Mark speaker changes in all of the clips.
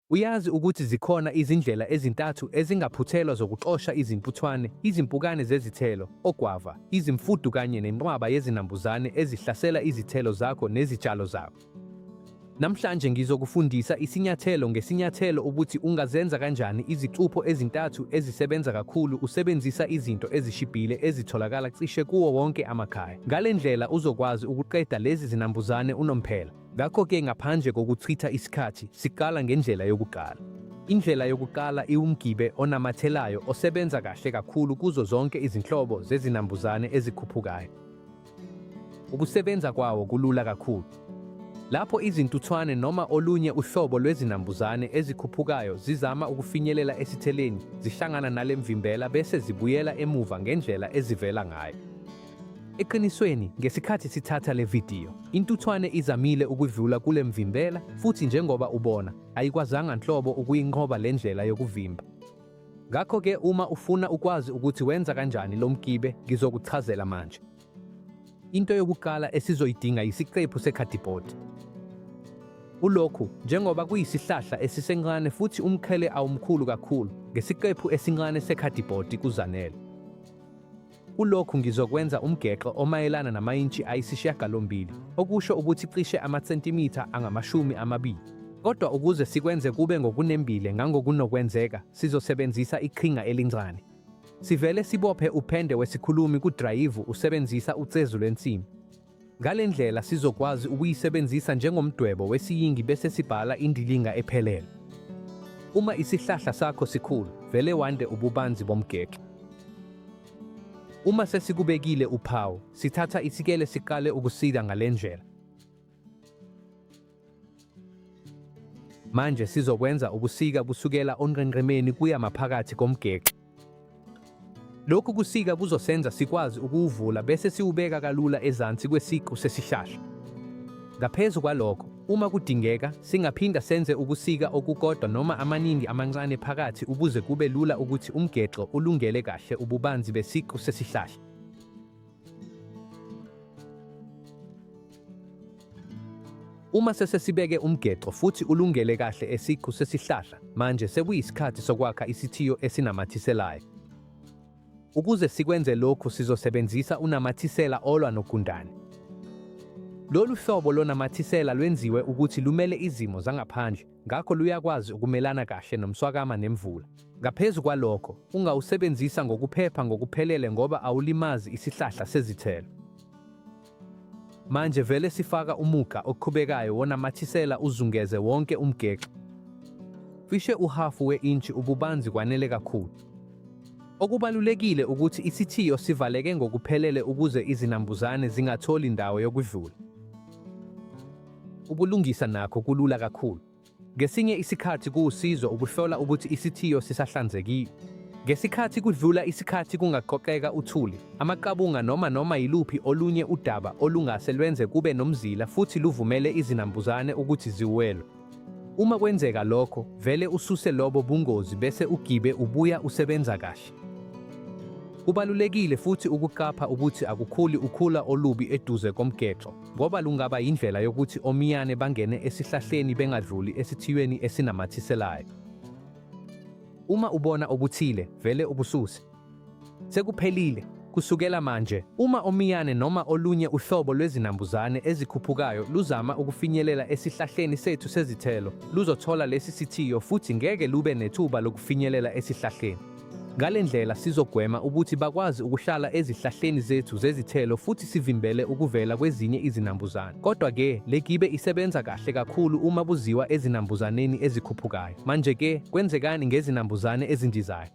Speaker 1: Uyazi ukuthi zikhona izindlela ezintathu ezingaphuthelwa zokuxosha izintuthwane, izimpukane zezithelo, ogwava, izimfudu kanye nenqwaba yezinambuzane ezihlasela izithelo zakho nezitshalo zakho. Namhlanje ngizokufundisa isinyathelo ngesinyathelo ukuthi ungazenza kanjani izicupho ezintathu ezisebenza kakhulu usebenzisa izinto ezishibhile ezitholakala cishe kuwo wonke amakhaya. Ngale ndlela uzokwazi ukuqeda lezi zinambuzane unomphela. Ngakho-ke ngaphandle kokuchitha isikhathi, siqala ngendlela yokuqala. Indlela yokuqala iwumgibe onamathelayo osebenza kahle kakhulu kuzo zonke izinhlobo zezinambuzane ezikhuphukayo. Ukusebenza kwawo kulula kakhulu. Lapho izintuthwane noma olunye uhlobo lwezinambuzane ezikhuphukayo zizama ukufinyelela esitheleni, zihlangana nale mvimbela bese zibuyela emuva ngendlela ezivela ngayo. Eqinisweni, ngesikhathi sithatha le vidiyo, intuthwane izamile ukudlula kule mvimbela futhi njengoba ubona, ayikwazanga nhlobo ukuyinqoba le ndlela yokuvimba. Ngakho-ke uma ufuna ukwazi ukuthi wenza kanjani lo mgibe, ngizokuchazela manje. Into yokuqala esizoyidinga yisiqephu sekhadibhodi. Kulokhu, njengoba kuyisihlahla esisencane futhi umqhele awumkhulu kakhulu, ngesiqephu esincane sekhadibhodi kuzanele. Kulokhu ngizokwenza umgexo omayelana namayintshi ayisishiyagalombili, okusho ukuthi cishe amatsentimitha angamashumi 20. Kodwa ukuze sikwenze kube ngokunembile ngangokunokwenzeka, sizosebenzisa iqhinga elincane. Sivele sibophe uphende wesikhulumi kudrayivu usebenzisa ucezu lwensimbi. Ngale ndlela sizokwazi ukuyisebenzisa njengomdwebo wesiyingi bese sibhala indilinga ephelele. Uma isihlahla sakho sikhulu, vele wande ububanzi bomgexo. Uma sesikubekile uphawu, sithatha isikele siqale ukusika ngale ndlela. Manje sizokwenza ukusika kusukela onqenqemeni kuya maphakathi komgexo. Lokhu kusika kuzosenza sikwazi ukuwuvula bese siwubeka kalula ezansi kwesiqu sesihlahla. Ngaphezu kwalokho, uma kudingeka, singaphinda senze ukusika okukodwa noma amaningi amancane phakathi ukuze kube lula ukuthi umgexo ulungele kahle ububanzi besiqu sesihlahla. Uma sesesibeke umgexo futhi ulungele kahle esiqu sesihlahla, manje sekuyisikhathi sokwakha isithiyo esinamathiselayo. Ukuze sikwenze lokhu sizosebenzisa unamathisela olwa nogundane. Lolu hlobo lonamathisela lwenziwe ukuthi lumele izimo zangaphandle, ngakho luyakwazi ukumelana kahle nomswakama nemvula. Ngaphezu kwalokho, ungawusebenzisa ngokuphepha ngokuphelele ngoba awulimazi isihlahla sezithelo. Manje vele sifaka umugqa oqhubekayo wonamathisela uzungeze wonke umgexo. Cishe uhhafu we-intshi ububanzi kwanele kakhulu. Okubalulekile ukuthi isithiyo sivaleke ngokuphelele ukuze izinambuzane zingatholi ndawo yokudlula. Ukulungisa nakho kulula kakhulu. Ngesinye isikhathi kuwusizo ukuhlola ukuthi isithiyo sisahlanzekile. Ngesikhathi kudlula isikhathi kungaqoqeka uthuli, amaqabunga noma noma yiluphi olunye udaba olungase lwenze kube nomzila futhi luvumele izinambuzane ukuthi ziwelwe. Uma kwenzeka lokho, vele ususe lobo bungozi bese ugibe ubuya usebenza kahle. Kubalulekile futhi ukuqapha ukuthi akukhuli ukhula olubi eduze komgexo, ngoba lungaba yindlela yokuthi omiyane bangene esihlahleni bengadluli esithiyweni esinamathiselayo. Uma ubona okuthile, vele ukususe. Sekuphelile. Kusukela manje, uma omiyane noma olunye uhlobo lwezinambuzane ezikhuphukayo luzama ukufinyelela esihlahleni sethu sezithelo, luzothola lesi sithiyo futhi ngeke lube nethuba lokufinyelela esihlahleni. Ngale ndlela sizogwema ukuthi bakwazi ukuhlala ezihlahleni zethu zezithelo futhi sivimbele ukuvela kwezinye izinambuzane. Kodwa-ke, le gibe isebenza kahle kakhulu uma kuziwa ezinambuzaneni ezikhuphukayo. Manje-ke, kwenzekani ngezinambuzane ezindizayo?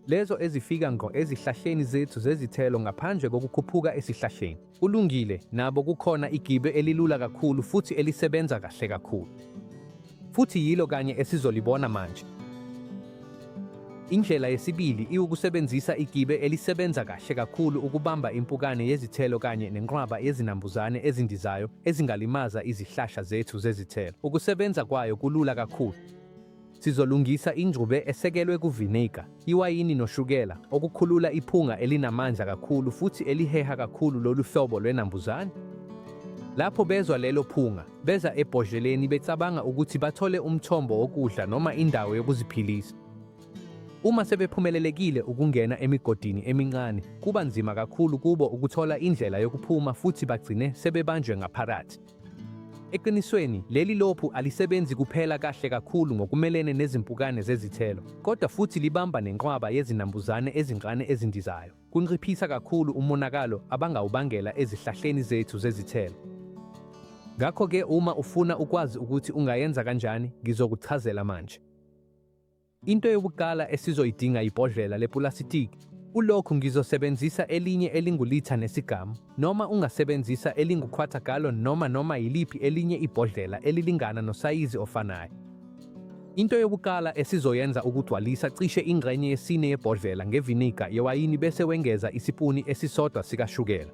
Speaker 1: Lezo ezifika ngqo ezihlahleni zethu zezithelo ngaphandle kokukhuphuka esihlahleni. Kulungile, nabo kukhona igibe elilula kakhulu futhi elisebenza kahle kakhulu. Futhi yilo kanye esizolibona manje. Indlela yesibili iwukusebenzisa igibe elisebenza kahle kakhulu ukubamba impukane yezithelo kanye nenqwaba yezinambuzane ezindizayo ezingalimaza izihlahla zethu zezithelo. Ukusebenza kwayo kulula kakhulu. Sizolungisa ingxube esekelwe kuvinegar, iwayini noshukela, okukhulula iphunga elinamandla kakhulu futhi eliheha kakhulu lolu hlobo lwenambuzane. Lapho bezwa lelo phunga, beza ebhodleleni becabanga ukuthi bathole umthombo wokudla noma indawo yokuziphilisa. Uma sebephumelelekile ukungena emigodini emincane, kuba nzima kakhulu kubo ukuthola indlela yokuphuma futhi bagcine sebebanjwe ngaphakathi. Eqinisweni, leli lophu alisebenzi kuphela kahle kakhulu ngokumelene nezimpukane zezithelo, kodwa futhi libamba nenqwaba yezinambuzane ezincane ezindizayo, kunciphisa kakhulu umonakalo abangawubangela ezihlahleni zethu zezithelo. Ngakho-ke uma ufuna ukwazi ukuthi ungayenza kanjani, ngizokuchazela manje. Into yokuqala esizoyidinga yibhodlela lepulasitiki. Kulokhu ngizosebenzisa elinye elingulitha nesigamu, noma ungasebenzisa elingu-quarter gallon noma noma yiliphi elinye ibhodlela elilingana nosayizi ofanayo. Into yokuqala esizoyenza ukugcwalisa cishe ingxenye yesine yebhodlela ngeviniga yewayini bese wengeza isipuni esisodwa sikashukela.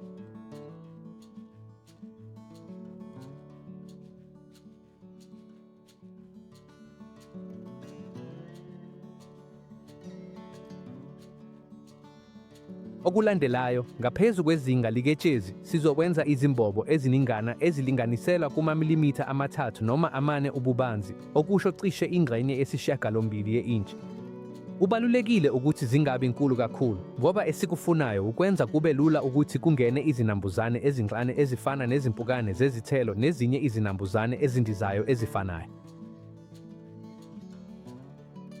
Speaker 1: Okulandelayo, ngaphezu kwezinga liketshezi, sizokwenza izimbobo eziningana ezilinganiselwa kumamilimitha 3 noma 4 ububanzi, okusho cishe ingxenye yesishiyagalombili ye-intshi. Kubalulekile ukuthi zingabi nkulu kakhulu, ngoba esikufunayo wukwenza kube lula ukuthi kungene izinambuzane ezincane ezifana nezimpukane zezithelo nezinye izinambuzane ezindizayo ezifanayo.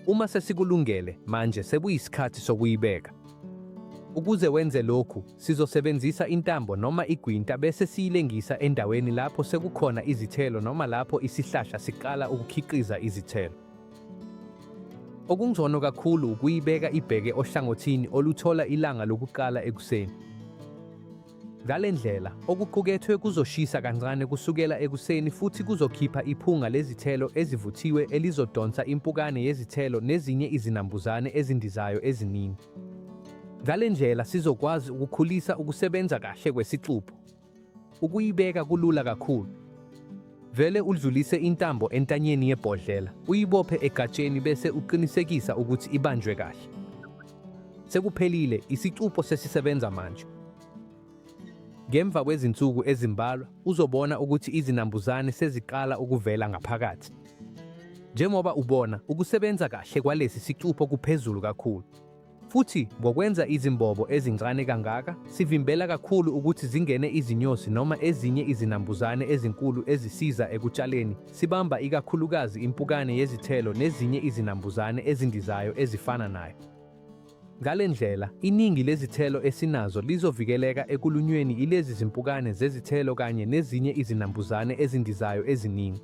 Speaker 1: Uma sesikulungele, manje sekuyisikhathi sokuyibeka. Ukuze wenze lokhu, sizosebenzisa intambo noma igwinta bese siyilengisa endaweni lapho sekukhona izithelo noma lapho isihlahla siqala ukukhiqiza izithelo. Okungcono kakhulu ukuyibeka ibheke ohlangothini oluthola ilanga lokuqala ekuseni. Ngale ndlela, okuqukethwe kuzoshisa kancane kusukela ekuseni futhi kuzokhipha iphunga lezithelo ezivuthiwe elizodonsa impukane yezithelo nezinye izinambuzane ezindizayo eziningi. Ngale ndlela sizokwazi ukukhulisa ukusebenza kahle kwesixubho. Ukuyibeka kulula kakhulu. Vele udlulise intambo entanyeni yebhodlela, uyibophe egatsheni bese uqinisekisa ukuthi ibanjwe kahle. Sekuphelile, isicupho sesisebenza manje. Ngemva kwezinsuku ezimbalwa, uzobona ukuthi izinambuzane seziqala ukuvela ngaphakathi. Njengoba ubona, ukusebenza kahle kwalesi sicupho kuphezulu kakhulu. Futhi ngokwenza izimbobo ezincane kangaka, sivimbela kakhulu ukuthi zingene izinyosi noma ezinye izinambuzane ezinkulu ezisiza ekutshaleni, sibamba ikakhulukazi impukane yezithelo nezinye izinambuzane ezindizayo ezifana nayo. Ngale ndlela, iningi lezithelo esinazo lizovikeleka ekulunyweni yilezi zimpukane zezithelo kanye nezinye izinambuzane ezindizayo eziningi.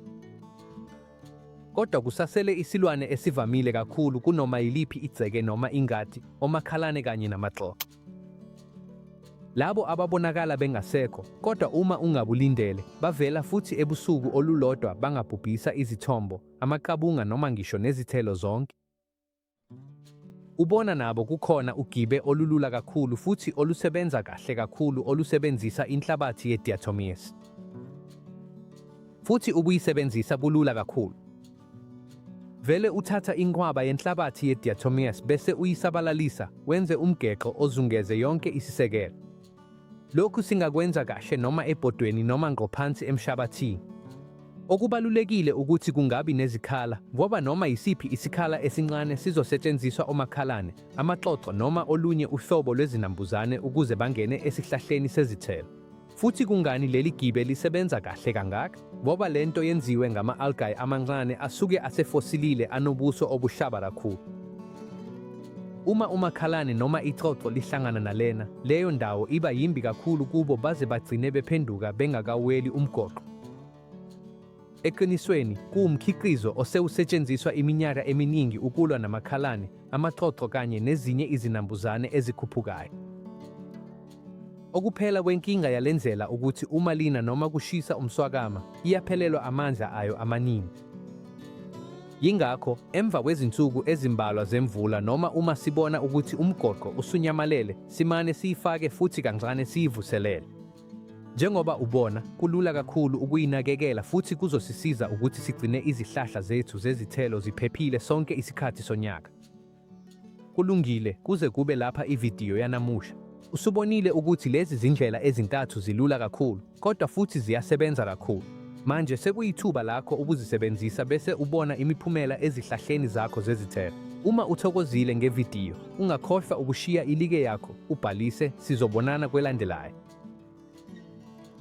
Speaker 1: Kodwa kusasele isilwane esivamile kakhulu kunoma yiliphi igceke noma ingadi, omakhalane kanye namaxoxo. Labo ababonakala bengasekho, kodwa uma ungabulindele, bavela futhi ebusuku olulodwa bangabhubhisa izithombo, amaqabunga noma ngisho nezithelo zonke. Ubona nabo kukhona ugibe olulula kakhulu futhi olusebenza kahle kakhulu olusebenzisa inhlabathi ye-diatomaceous. Futhi ukuyisebenzisa kulula kakhulu. Vele uthatha inqwaba yenhlabathi ye-diatomaceous bese uyisabalalisa wenze umgexo ozungeze yonke isisekelo. Lokhu singakwenza kahle noma ebhodweni noma ngqo phansi emhlabathini. Okubalulekile ukuthi kungabi nezikhala ngoba noma yisiphi isikhala esincane sizosetshenziswa omakhalane, amaxoxo noma olunye uhlobo lwezinambuzane ukuze bangene esihlahleni sezithelo. Futhi kungani leli gibe lisebenza kahle kangaka? Ngoba le nto yenziwe ngama-algae amancane asuke asefosilile anobuso obuhlaba kakhulu. Uma umakhalane noma ixoxo lihlangana nalena, leyo ndawo iba yimbi kakhulu kubo baze bagcine bephenduka bengakaweli umgoqo. Eqinisweni, kuwumkhiqizo osewusetshenziswa iminyaka eminingi ukulwa namakhalane, amaxoxo kanye nezinye izinambuzane ezikhuphukayo. Okuphela kwenkinga yale ndlela ukuthi uma lina noma kushisa umswakama, iyaphelelwa amandla ayo amaningi. Yingakho, emva kwezinsuku ezimbalwa zemvula noma uma sibona ukuthi umgoqo usunyamalele, simane siyifake futhi kancane siyivuselele. Njengoba ubona, kulula kakhulu ukuyinakekela futhi kuzosisiza ukuthi sigcine izihlahla zethu zezithelo ziphephile sonke isikhathi sonyaka. Kulungile, kuze kube lapha ividiyo yanamuhla. Usubonile ukuthi lezi zindlela ezintathu zilula kakhulu, kodwa futhi ziyasebenza kakhulu. Manje sekuyithuba lakho ukuzisebenzisa bese ubona imiphumela ezihlahleni zakho zezithelo. Uma uthokozile ngevidiyo, ungakhohlwa ukushiya i-like yakho, ubhalise, sizobonana kwelandelayo.